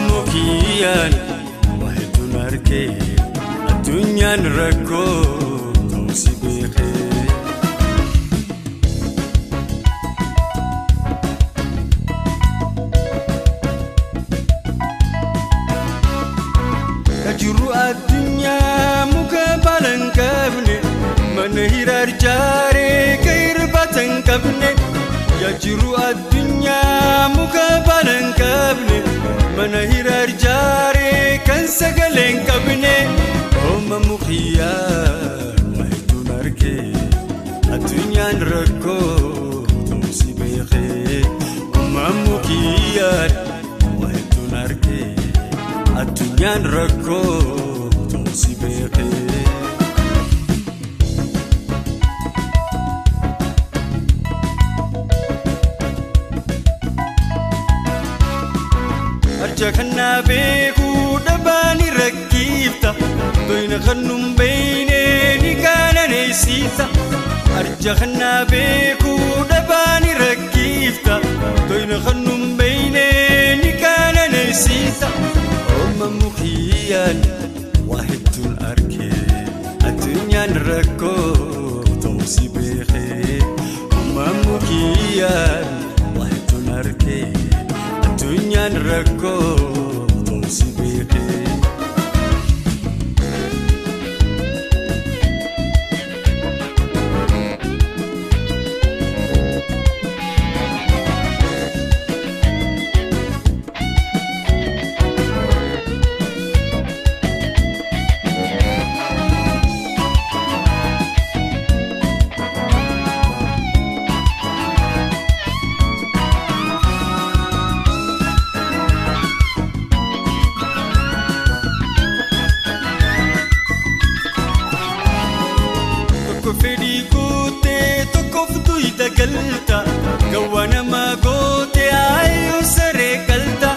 Mukiyan wahidun arkee addunyaan rakkoo ta'uu si beekee. Jiru addunyaa muka baala hin qabne mana hiraar jaaree kan irbaata hin qabne. Yaa jiru addunyaa muka baala hin qabne mana hiraar jaaree kan sagalee hin qabne. Ooma mukiyyaan waa hedduun arkee addunyaan rakkoo ta'uu si beekee. Ooma mukiyyaan waa hedduun arkee addunyaan rakkoo ta'uu si beekee. Arja kana beekuu dhabaani rakkiifta toyna kannum beeyne ni kaananeessiisa. Arja kana beekuu dhabaani rakkiifta toyna kannum beeyne ni kaananeessiisa. Ooma mukiyyaan waa hedduun arkee addunyaan rakkoo ta'uu si beekee. Ooma mukiyyaan waa hedduun arkee addunyaan rakkoo ta'uu si beekee. Tokko fedhii guutee tokkoof tuyda galta gawwa nama gootee ayyuu saree galta.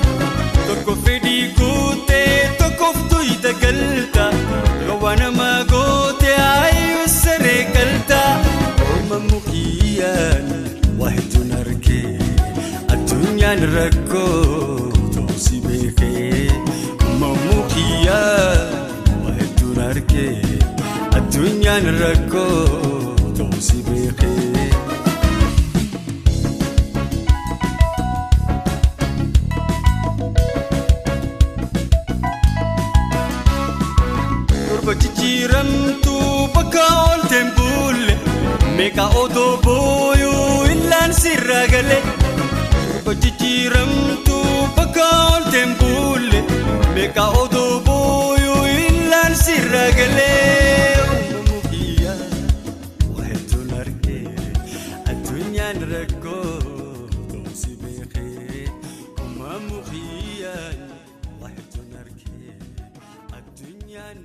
Tokko fedhii guutee tokkoof tuyda galta gawwa nama gootee ayyuu saree galta. Ooma mukiyyaan waa hedduun arkee addunyaan rakkoo ta'uu si beekee. Ooma mukiyyaan waa hedduun arkee addunyaan rakkoo ta'uu si beekee. Torba jijjiiramtuu bakka oolteen bulle meeqa odoo booyuu illaan sirra gale. Torba jijjiiramtuu bakka oolteen bulle meeqa odoo booyuu illaan sirra gale. Ooma mukiyyaan waa hedduun arkee addunyaan rakkoo ta'uu si beekee. Ooma mukiyyaan waa hedduun arkee addunyaan